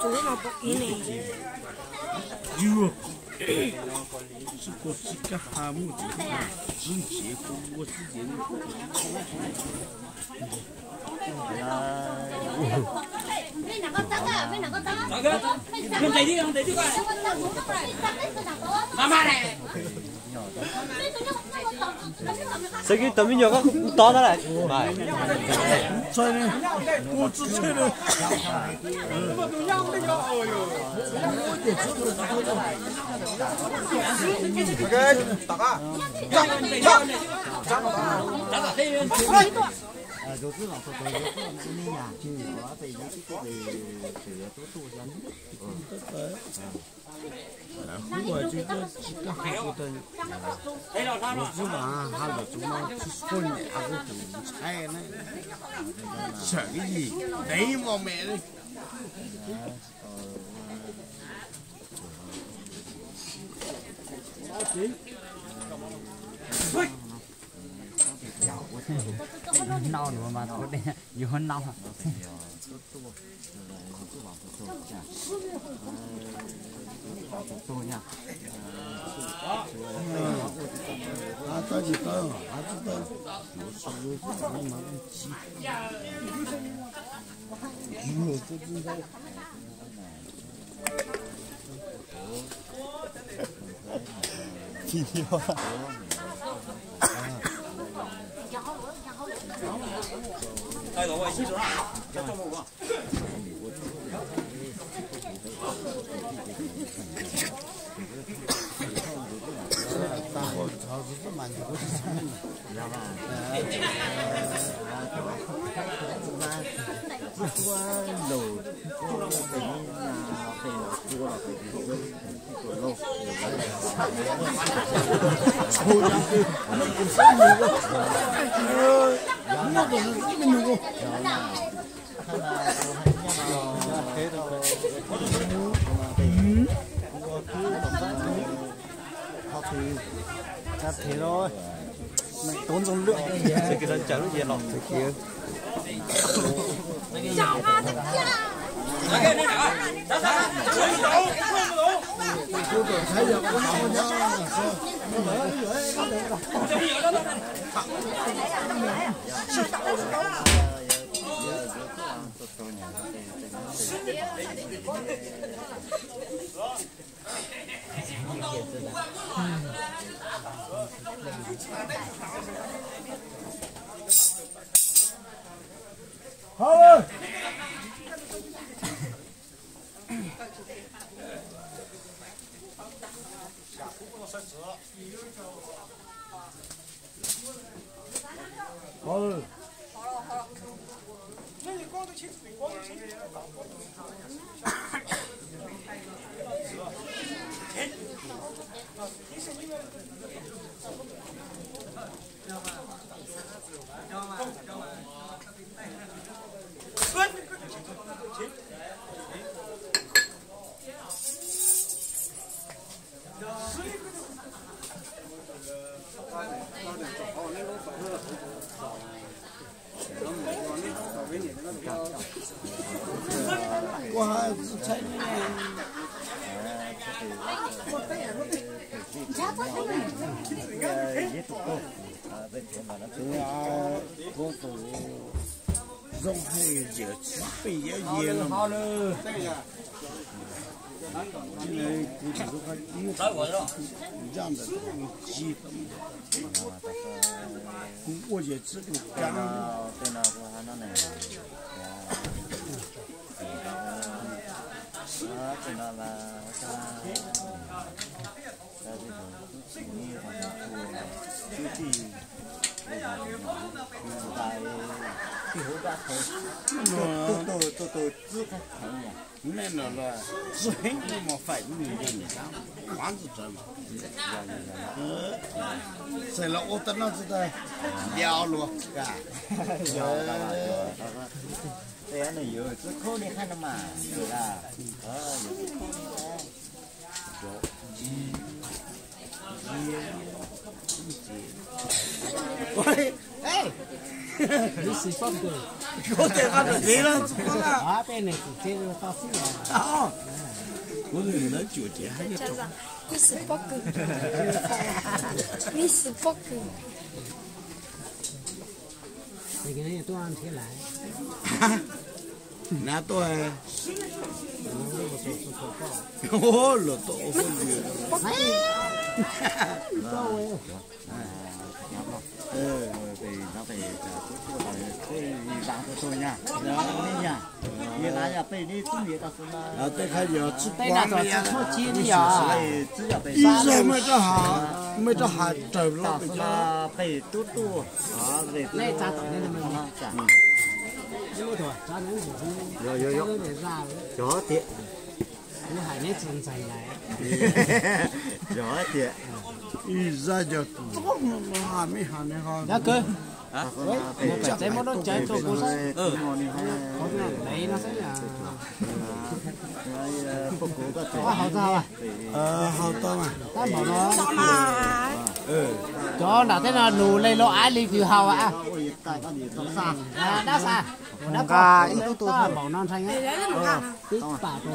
Tus lub no pom kev ne. Yog, tsis koj tsis kaj ha muaj tus tsis nrhiav kuv ua txij ces Xav kiv tau me nyuam koj kuv tod ntag lawm. Lawv hu tsis kaj ha kuv tag, lawv twb mas ha lawm tus no tsis poj niam kuv tus ntxhais na. Sawm ib yim deev mos me li. Nau nua mas yuav nau. Tsis tau, tsis tau. Tov ntxoog lwm, txawm kis tau ncaws lub yias los txawm kis. Zoo hais tias tsis peb yam yig lawm. Ib leeg kuv tus zoo hais muaj zaj ntawm kuv tsis tau, kuv ua yam txwv tus kab. Nej no los tsis heev, nej mus faim nws yog nws qab ntxwg tsawv mas. Txawm los ua tau noj txog tag, yog luag kam. Nws yuav txwj khub li qhaj no mas, yuav txwj khub li. Xi pob kws. Kuv tias koj tus txiv los txog na. Peb niam txiv tsev tau xwb os. Kuv tus niam lawv cuam ces hais yog rau. Ib xi pob kws. Ib xi pob kws. Tuaj nrhiav lawm. Nav tuaj. Luag tuaj ua hauj lwm. Tej khab yos tsib puas, ib zag muaj rau hav, muaj rau hav raws los pem cov. Kuv hais neb tsis ntseeg lawm. Yog tias ib zaj yog tus hav me hav ne ho. Tsev muab lub cawv tuaj kuv saib. Qhov no xwb. Haus tau mas. Tab npaum no. Cov nram teb no nus le lo av li kws haus. Dab xa. Nqa ib tug tuaj npaum no ntshai. Tib pam rau.